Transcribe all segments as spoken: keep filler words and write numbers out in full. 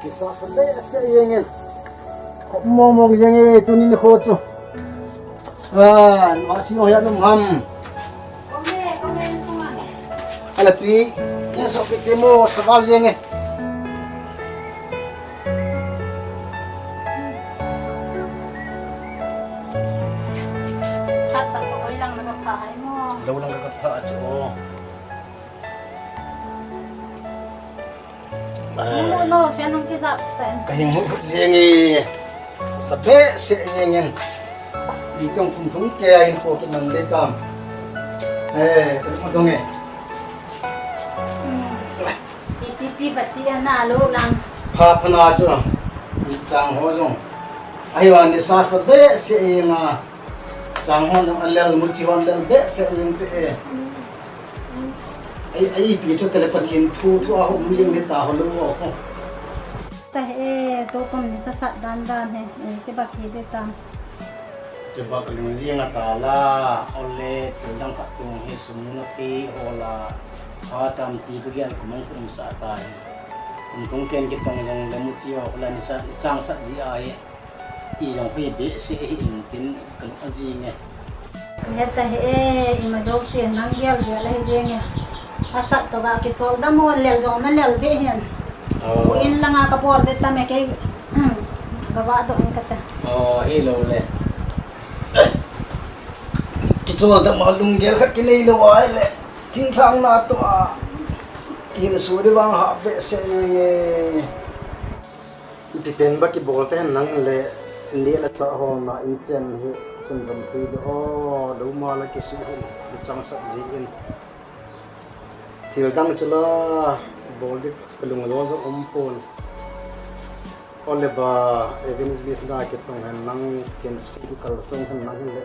Kisa sa behseh jeng in. Khop mong mong jeng e, tuni nikho chu. Ah, masi ho hian um ham. Kome, kome, sunga. Ala tui, in so pi ti mo, saval jeng e. Sa, sa, to, oi lang na ka pha ai mo. Lo lang ka pha chu. Ai. Mo no, fian nang kisa, sa. Ka hing hut hut jeng e. Sa behseh jeng in. Itong kum thum ke a hin ko ki man le tam. Eh, ka ma dong e. Pi, pi, pi, bati ana lo lang. Pha, pha na chu. Chang ho jong. Ahi wa ni sa sa behseh jeng a. Chang hon a lel, muchi hon lel behseh jeng te e. Ai, ai, pi chu tele Pathen thu, thu a hom jeng ni ta ho lo ho. Ta he, to kom ni sa sat dan dan he. E, te ba ki de ta. Chu ba ka lung jing a ta la, ole, thil dang khat tung hi sum na pi ho la. Ha tam ti ka gel kum ong kum sa ta he. Kum kum ken ki tong jong le muchi ho la ni sa, chang sat ji a he. I jong hui behseh hi in tin ka lung a jing e. Ka het ta he e, ima jouse nang gel gel ahi jeng e. A sat to ga kichol dam o lel jong na lel de hin. Oh. U in langa ka bol de tam e kei, ka va dong ka ta. Oh, hi lo le. Kichol dam a lunggel khat kinei lo ai le. Thingthang na to a. Kin su de vang ha behseh jeng e. Ipi pen ba kibol te hen nang le, ni la cha ho na in chen hi sunjom thui de o, lo ma la kisu hin, ni chang sat ji in. Thil dang chu la, bol di ka lung lo jo um pon. Ole ba, evangelist na kitong hen nang, thin si du kal song hen nang hen le.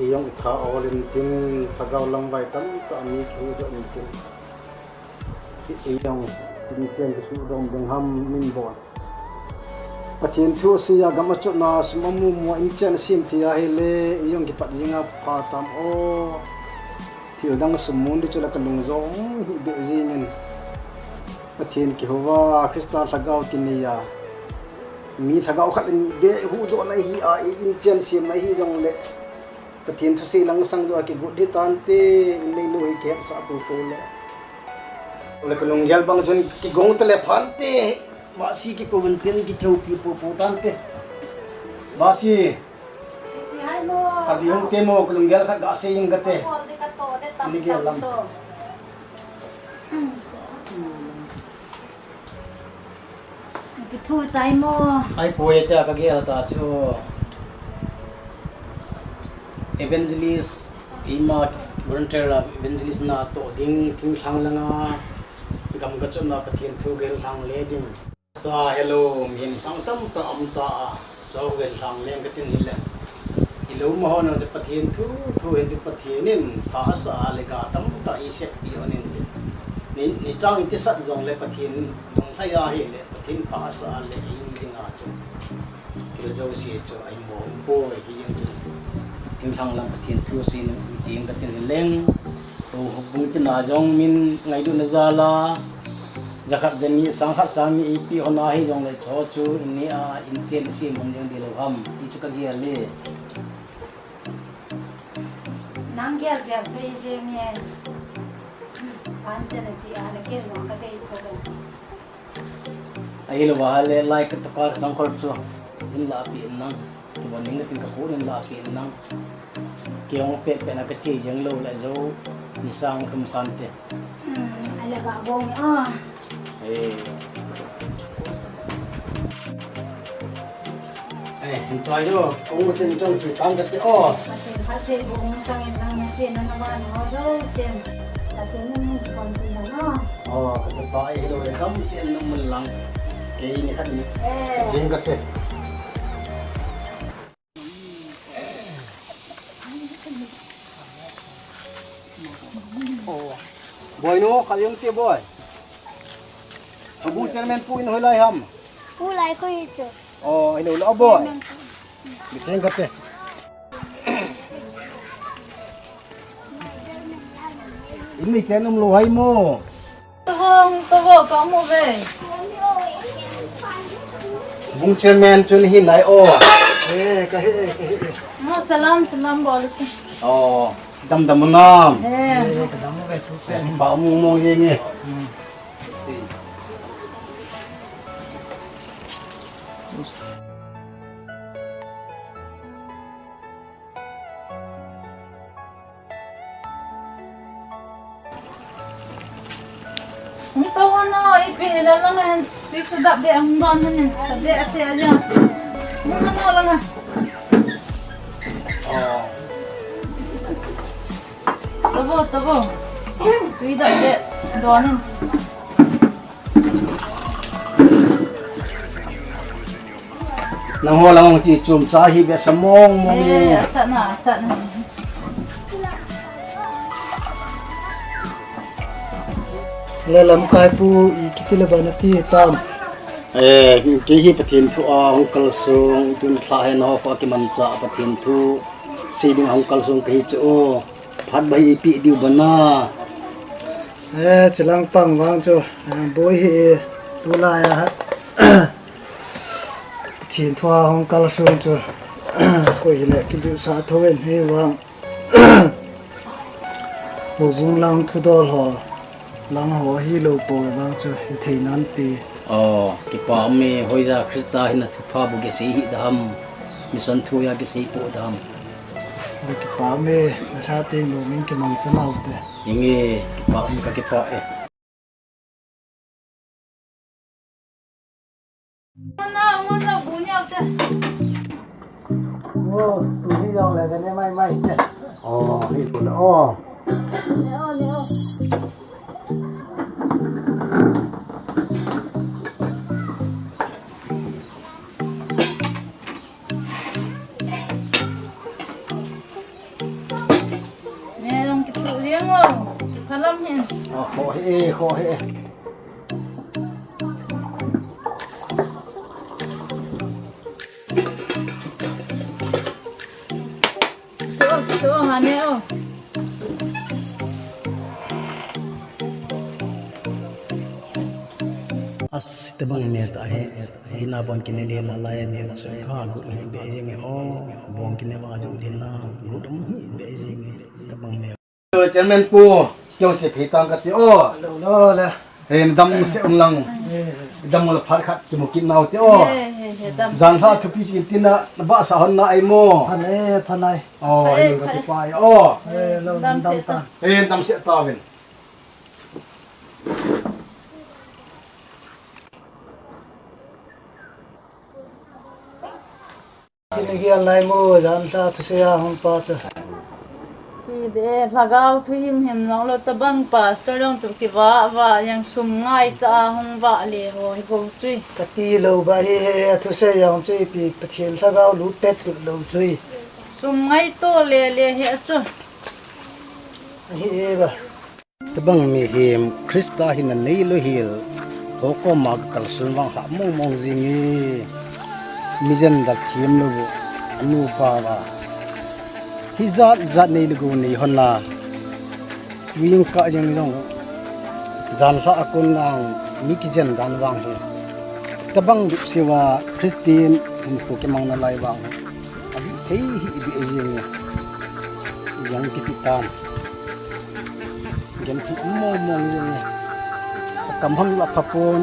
I jong i tha ol in tin, sagau lang vai tam ta mi ki hu jo in tin. I, i jong, tin chen kisu dom ding ham min bol. Pathen thu si a gam a chutna sum a mu mu a in chen sim thei a hi le, i jong kipat jing a pha tam o. Thil dang sum mun di chu la ka lung jong hi be jing in. Pathen kiho va, Krista lhagao kinei a. Mi lhagao khat ni be hu do na hi a, i in chen sim na hi jong le. Pathen thu si lang sang jo a kigut di tan te, in nei nu hi ki het sa tu tu le. Le ka lunggel bang chun kigong te le phan te, masi kiko vin tin kikeu pi pu pu tan te. Masi. Pi hai mo. Ka di hung te mo, ka lunggel khat ga se ing ka te. Ko de ka to de tam. Ni gel tam lam. To. Kithu tai mo. Ai poi te ka gel ta chu. Evangelist, ima volunteer a evangelist na to ding, thingthang langa, gam ka chuna Pathen thu gel thang le ding. Ta hello, min sang tam ta am ta a, cho gel thang le ka tin hi le. I lo ma ho na chu Pathen thu, thu hin ti Pathen in pha sa a le ka tam ta i sep pi ho nin tin. Ni, ni chang i ti sat jong le Pathen dong thai a hi le. Pathen pha sa le i ding a chu. Thil jouse chu a i mo poi hi jeng chu. Thingthang lam Pathen thu si nu jing ka tin leng. Ko hopung tin a jong min ngaidu na jal a. Jakhat jani sang khat sang ni ipi hon a hi jong le cho chu in ni a in chen si mon jeng di lo ham. I chu ka gel le. Nang gel gel sei jeng e. Pan te na ti a le ke jong ka dei ko. Ahilou va le lai ka toka sangkhol chu in la pi in nang. Kibon ning ka tin ka khu in la pi in nang. Kei hung pet pet na ka che jeng lou le jo ni sang thum kan te. Hmm, a le va bong a. Eh. Eh, enjoy jo. Kong mo tin jong chu tang ka ti o. Ka tin ka ti bu ong tang in tang na ti na na ba no jo tin. Ka tin na ni kon ti na no. Oh, ka ti ba ai lo le kam si en no mun lang. Ke ni khat ni. Eh. Jing ka ti. Oh. Boy no, ka yung ti boy. Abu chairman pu in hoi lai ham. Pu lai ko hi chu. Oh, hello, lo boy. Chairman pu. Bicheng kate. Ini ten um lo hai mo. Hong To vo, ka um uve. Bung chairman chun hi nai o. Eh, ka he, ka he. Ah, salam, salam bol. Oh, damdam u nam. Eh. Eh, ka dam uve tu pe. Ba mong mong ye nge. Hmm. Hung to hon o, ipi hile lang hen, tui sa dap be hung don hen, sa be ase aja. Hung hon o lang a. Oh. Tabo, tabo. Tui dap be don hen. Nangho lang chi chom cha hi be sa mong mong. Eh, asa na, asa na. Le lamkai pu i kiti le bana ti tam. Eh, kei hi Pathen thu a hung kalsong, tun lha he nangho pa kimancha Pathen thu sei ding hung kalsong kahi chu o. Phat ba ipi diu bana. Eh, chilang pang vang chu, eh, boi hi, eh, tulai a ha. Pathen thu a hung kalsong chu, koi hile kibu sa tho en hi vang. Houbung lang thudol ho, lang ho hi lo po vang chu, hi thei nan ti. Oh, kipa um e, hoija Krista hin a thupha bu kisei hi dam. Mission thu a kisei po dam. Kipa um e, na sa teng lo min kimang cha nau te. Inge, kipa um ka kipa e. Mana, mana, bu niau te. Oh, tu hi jong le ka ne mai mai te. Oh, hi tu le, oh. Ne o, ne o. Ne, jong kitu riang o. Kiphalam hin. Oh, ho he, ho he. Kitu, kitu, ha ne o. As, tabang me ta he. Hina bon kine le la la ya ne so ka gu ni be jing e o. Bon kine wa ju din na gu dum hi be jing e. Tabang me. Chairman pu, keu che phi tang ka ti o. Lo lo le. He dam se um lang. Dam le phat khat ki mu kit nau ti o. He, he, he, dam. Jan lha thupi chi tin na ba sa hon na ai mo. Phan e, phan ai. O, phan e, ai lo phan e. Ka ti pa ai o. He, lo dam dam se ta. Ta. He dam se ta vin. Chini gel nai mo, jan lha thusei a hung pa chu. Hi de, lhagao thu him him nong lo tabang pastor jong chu kiva va, jang sum ngai cha a hung va le ho hi bou chu. Ka ti lo ba hi he, a thusei jong chu ipi Pathen lhagao lut tet lut lo chu. Sum ngai to le le he chu. Hi e ba. Tabang mihem Krista hin a nei lo hel, ho koma ka kalsun vang ha mong mong jing e, mi jen dak thiam lo bu, anu pa va. Hi jat jat nei lo gu nei hon na, tuing ka jeng jong, jan lha a kon nang mi kijen dan vang hi. Tabang dup siwa Christian hinkho kimang na lai vang hi. Abih thei hi ibih jing e. Yang kiti tan. Gen thi mo mo jing e. Kam hang la pha pon.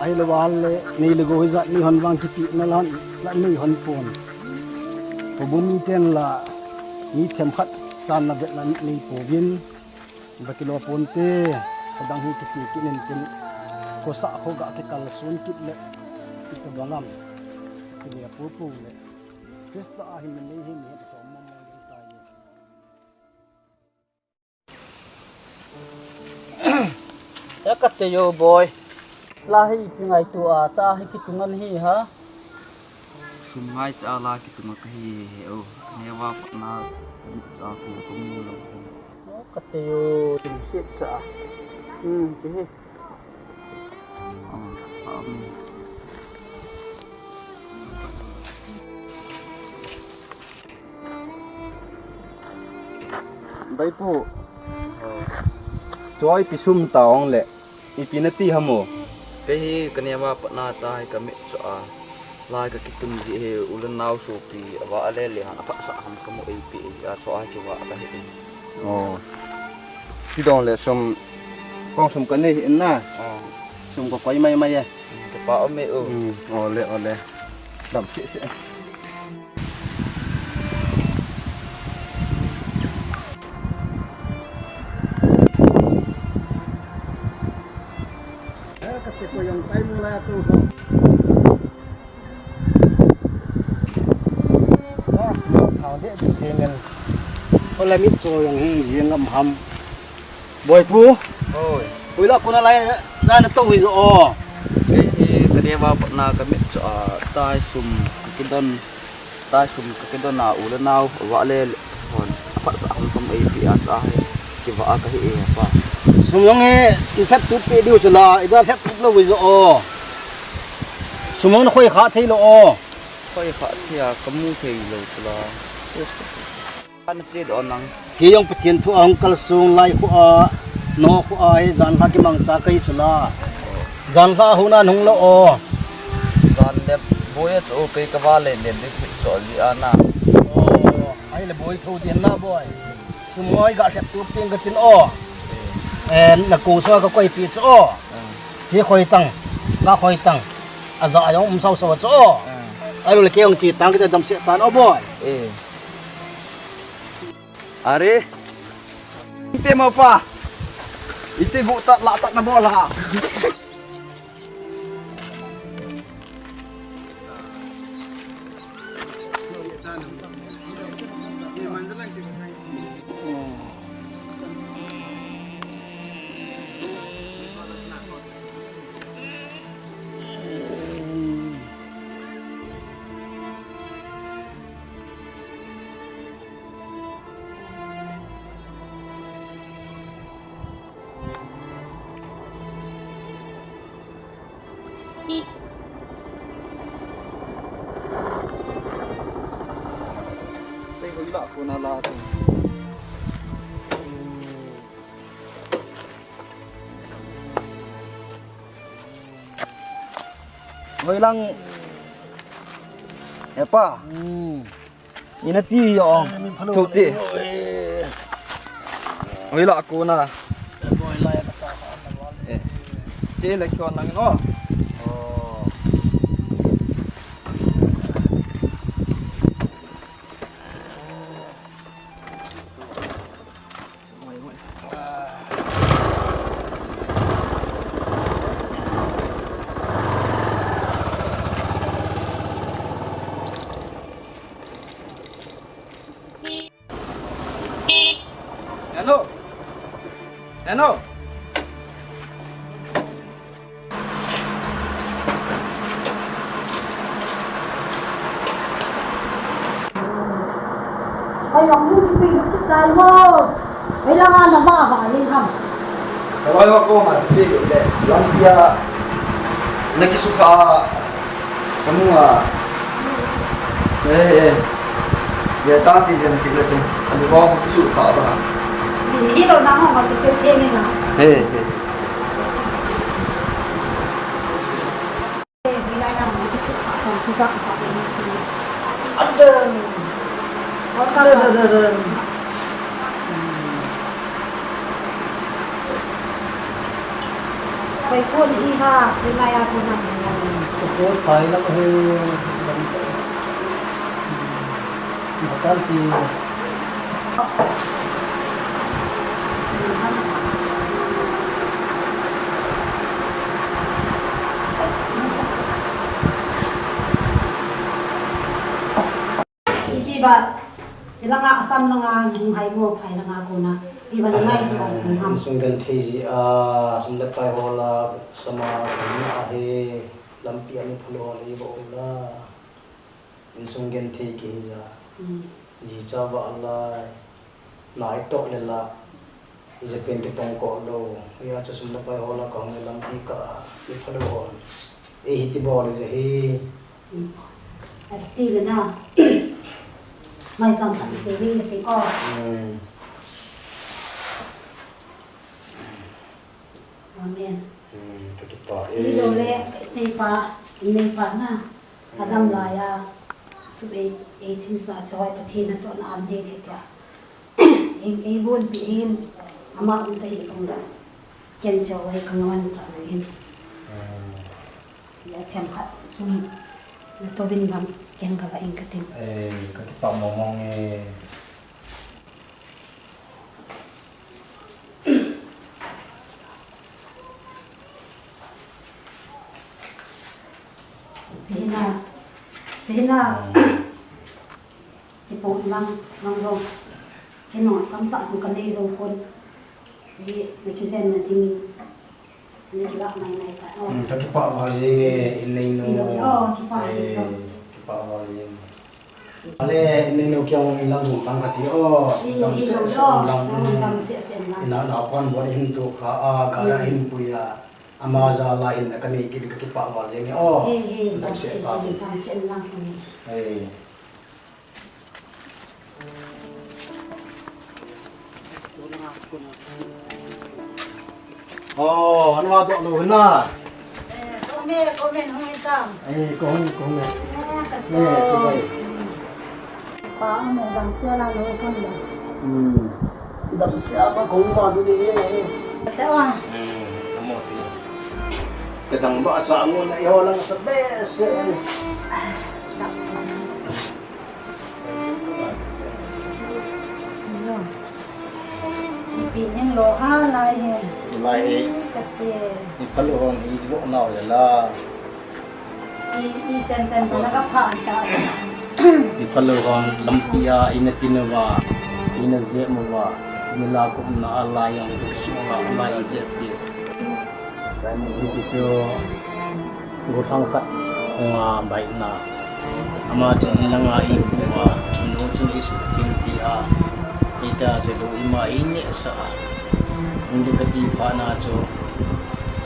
Ahilou le, nei le gou hi jat nei hon vang kiti na lan, la nei hon pon. Houbung mi ten la, mi themkhat chan na vet la nei pouvin. Ba kilo ponte, kadang hi kichi kit in tin, khosa kho ga kikalsun kit le, ita bangam, kini apu pu le, Krista a hin nei hin hin to mo mo ding ta ye. Ya ka te yo boy. La hi ipi ngaito a, cha hi kitunga nahi ha? Sum ngaicha la kitunga kahi he o. Newa patna cha ku kamu lo. O ka te yo, tum sit sa. Hmm, ti he. Ah, um. Bai pu. Choi pi sum ta ong le. Ipi nati ham o? Kei hi kaneo a pat na tai kamit cho a. Lai kakitun ji hi u le nao sopi ava le le han aphatsah ham kamu eipi a cho a kiva kahi. Oh. Ti dong le sum, kong sum kanei hi na. Oh. Sum kakoi mai mai e. Kipa um e o. Hmm, ole, ole. Dam sih sih. Ole mit cho jong hi jing ngam ham. Boipu. Oi. Hoilah kona lai, lai nato hi jo o. Kei hi kaneo a pat na kamit cho a, tai sum kakidon, tai sum kakidon a u le nao ava le le hon aphatsah ham kamu eipi a cho a hi kiva kahi e pa. Sum jong hi lheptup pe diu chu la, ida lheptup lou hi jo o. Sum jong nakhoi kha thei lou o. Khoi kha thei a kamu thei lou chu la. Ana che doh nang. Kei jong Pathen thu a hung kalsung lai khu a, no khu a hi janhi kimangcha kahi chu la. Janhi a hung na hung lou o. Jan le boi a chu kei kava le le le chu cho li ana. Oh, ai le boi thu din na boi. Sum ngoi ga lheptup ting katin o. Eh, na ko so kakoi pi chu o. Che khoi tang, ga khoi tang. Aja jong um sao sao chu o. Ai le kei jong che tang kidam sih tan o boi. Eh. Are. Ite mo pa. Ite bu tat la tat na bol ha. Hoilang. Epa. Hmm. Ina ti yo. Thu ti. Hoilah kona. Eh. Che le kyo nang no. Oh. Hello. Hello. Ai, ang mo, pipin, kita mo. Kailangan na ba, ba, yun, ham. Kawai wa ko ma, si, le, lampi a, nakisukha, kamu a. Eh, eh. Ya, ta ti, ya, nakisukha, kamu a, kisukha ba. Hi, hi lo na, ho, ma, kisi, ti, ni na. Eh, eh. Adan. Adan, adan, adan. Koi kon hi ha, koi maya kon ha. Koi phai lang he. Bakal ti. Ipi ba, chilanga Assam langa hung hai mo, phai langa kona. Ipi ba na ngai chu hung ham. Insung genthei ji a, sum le pai ho la, sama, a he, lampi ani phalou le ba o la. Insung genthei kihi ja. Hmm. Ji cha va lai. Nai to le la. Japan kitong ko lo. Ya cha sum le pai ho la kahung le lampi ka. Ni phalou on. E hi ti bol le hi. Hmm. Ati le na. Mai jam khat se ri le ti ko. Hmm. Amen. Hmm, ka kipah e. Hilou le, ka inneipa, inneipa na. Adam lai a, sum ei, ei thin sa chu hoi Pathen natohna aum ding ding tia. Ei, ei gonpi hin, ama um ta hi jong le. Ken chu hoi ka ngaman sa jing hin. Hmm. Tia themkhat sum nato vin gam, ken ka va ing ka tin. Eh, ka kipah mong mong e. Chihina, chihina. Hmm. Kipo lang, lang jong. Kei nung tamtah hung kanei jong pon. Chi, na kijen na ding. Ni kilah mai mai ta. Oh. Hmm, ka kipah val jing e, innei nu. Innei nu, oh, kipah e, eh, kipah val jing. Ale, innei nu kiang in lang dum tang kati, oh. I, dam i, se, oh, se, lang. Oh, dam se, se, lang. Ina, na, kwan, bon, hin tu kha, a, gara, hmm, hin pui a. Ama jal a hin, ka nei kit, ka kipah val jing e, oh. Eh, eh, dam se, dam se, lang. Eh. Oh, anu adoh lou hina. Eh, kome, kome, hung itam. Eh, ko hung, ko hung. Eh, kati. Eh, chibai. Pa, amo dam sia la lou kon la. Hmm. Dam sia ba kong ba du ni ye. Kati wa. Hmm, amo ti. Kadang ba cha ngun na yo lang sa be se. Dam. Ipi ning lo ha lai he. Lai he. Kati. Iphalu hon ivo nau le la. I, i chan chan ba la ka pha ta. Iphalu hon lampi a ina tin uva, ina jep uva, ina la kum na a lai yang ka su la lai jep ti. Hiche chu gollhang khat hung a baihna. Ama chun langa eipu a, nu chun eisuhtheng pi a. Hitia chu lou ima einehsah a. Hung ding kati phat na chu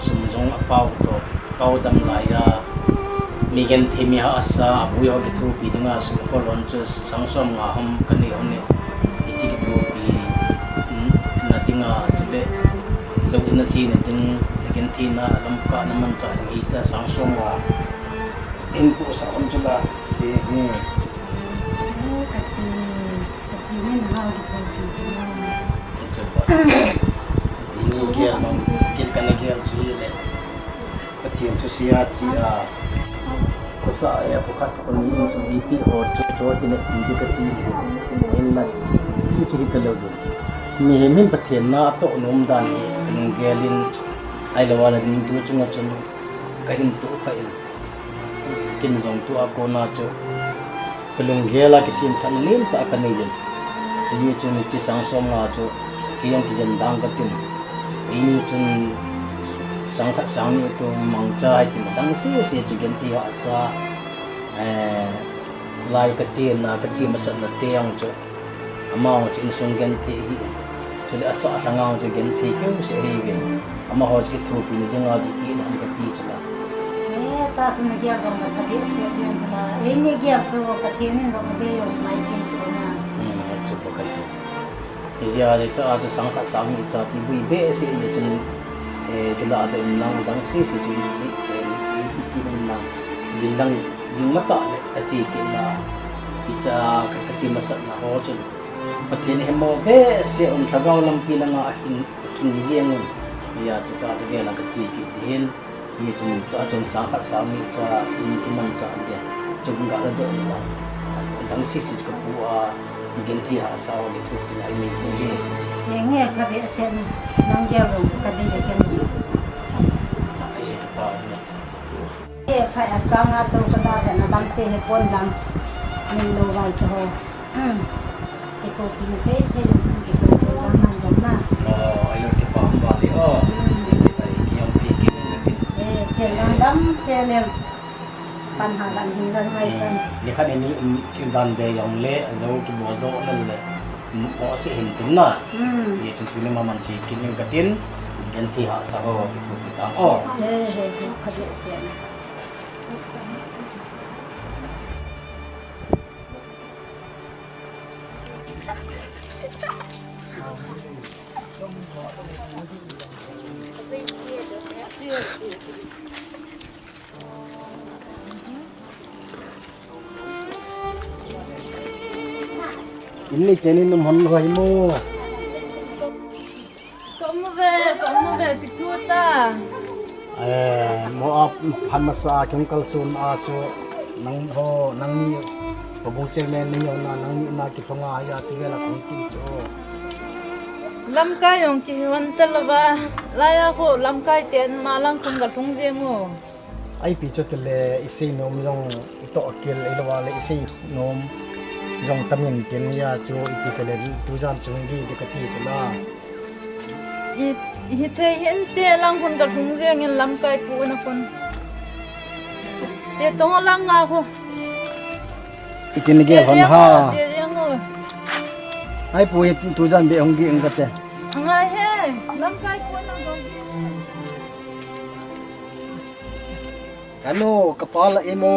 sum jong apao toh, pao dam lai a. Mi genthei mi hahsa, aboi ho kithopi dinga sum kholon chu sang som nga hom kanei hon e. Hiche kithopi, um, na dinga chule lou in na chena ding, na gentheina lam kah na manchah ding hitia sang som nga hin pu sa hon chu la, che, hmm. Kati, kati nin hao kithopi chu la. Chu ba. Ini gel mang, kit kana gel chu le. Pathen thusei a che a, khosa a, khosa khat khon in sum ipi ho chu chu ti ne ti ti kati. Hinla ti chu hita lou. Mihem hin Pathen na atoh nom dan hi, nung gel in, ahilou le nung tu chunga chun, ka hin tu pha in. Kin jong tua kona chu. Ka lunggel a kisemthatna lentah kanei jin. Chuni chun hiche sang som nga chu kei jong kijen dang katin. Eini chun sang khat sang ni tu mangcha hiti ma dang sese chu genthei hahsa, eh, lai kachena, kache masatna te jong chu. Amaho chu insung genthei ahi. Chule asah lhanga chu genthei keu seh ahiuvin. Amaho chu kithopi na dinga chu pi na hung kati chu la. Eh, ta chu na gel jong na kati seh ding chu la. Eini gel chu Pathen in jong adei jong mai kin seh na. Hmm, chu pa kati. Hijeh a le cha a chu sang khat sang ni cha ti bui behseh ni chun, eh, kila ding nang dang sese chu i, i, i, i, i, i, nang jing dang jing matah le kache kit na. Hicha ka, kache masatna ho chun. Pathen hi mo behseh un lhagao lampi langa ahin, ahin jeng un. Hijeh a chu cha chu gel a kache kit ding hin. Hichun cha chun sang khat sang ni cha in kimanchah ding. Chun ga la doh ni la. Dang sese chu kapu a, genthei hahsa ho le thu kina i nei ni. Nge nge pha behseh ni. Nang gel jong chu kadei le ken ni. Ai, pa ni. E, phai a sang a to ka da le na dam se he pon dam. Min lo vai cho ho. Hmm. Ke ko ki ne pe pe lo ki ko ko dam man dam na. Oh, ai lo ke pa hum ba le. Oh. Hmm. Ni che tai ki yong chi ki ne tin. E, che dam dam se le. Pan ha dam hin dam mai pan. Hmm. Ni khat ni um ki dan de yong le, zo ki bol do le le. Mo se hin tin na. Hmm. Ye chun tuni ma man chi kin in ka tin. Genthei hahsa ho ki thu ki tang o. He, he, he, pha behseh na. Inni teni num hon hoi mo. Kamu ve, kamu ve, pitu ta. Eh, mo a phan masa keng kalsun a chu nang ho, nangni, pabung chairman ni yong na, nangni na kiphanga ya chu ve la kong ki chu. Lamkai yong ki hon ta lava, laya ho lamkai ten ma lang khun ga thung jeng o. Ai pi chu tele, isei nom jong ito akil, ei lo va le isei nom jong tamin ken ya chu ipi tele tujan chung gi de kati chu la. I, hi thei hin te lang hun ka thung jeng in lamkai pu na kun. Te tong lang nga ho. Itin ge hon ha. Te jeng o. Ai pu hi tujan be hung gi ing kate. Ngai he, lamkai pu na dong. Kanu, kapa la imo.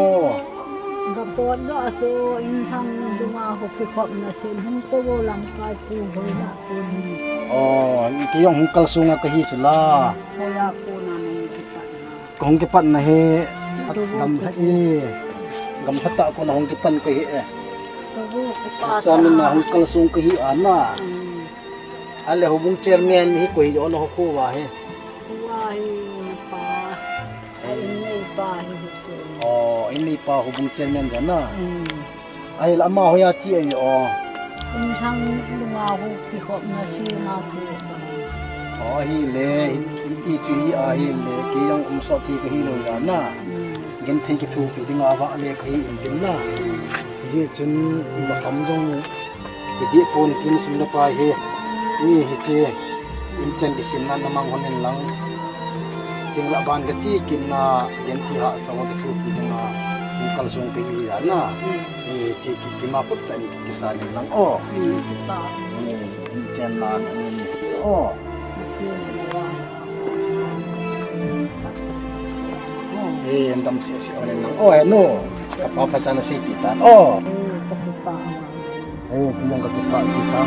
Gapot lo aso, inthang dunga ho kikhop na sin hung ko lamkai pu hoi la pu ni. Oh, kei jong hung kalsunga kahi chu la. Kaya ko na nang kipat na. Kahung kipat na he, gam ha e. Gam ha ta ko na hung kipan kahi e. Kabu kipa sa. Sa min na hung kalsung kahi ana. Hmm. Ale houbung chairman hi koi jo na ho ko va he. Wa hi pa. Ai nei pa hi hi chu. Oh, ini pa houbung chairman ja na. Hmm. Ai la ma ho ya chi ai o. Inthang dunga ho kikhop na si na chi. Oh, hi le, in, in ti chu hi a hi le, kei jong um so ti kahi lo ja na. Hmm. Gen thei kithupi dinga va le kahi in tin na. Hmm. Ji chun ma kam jong Kiti pon kin sum le pai hi. Ni hiche. Inchen kisim na namang hon in lang. Ting la ban kachi kin na, yen ti ha sa wa kithupi dinga. Ni kalsung kahi ya na. Ni hiche ki, kima put ta ni kisa in lang o. Ni inchen na, ni o. Eh, andam sese o le nang. O, eh, no. Kapa pa chana sei pi tan. O. Eh, tu yang ka kipa, kipa.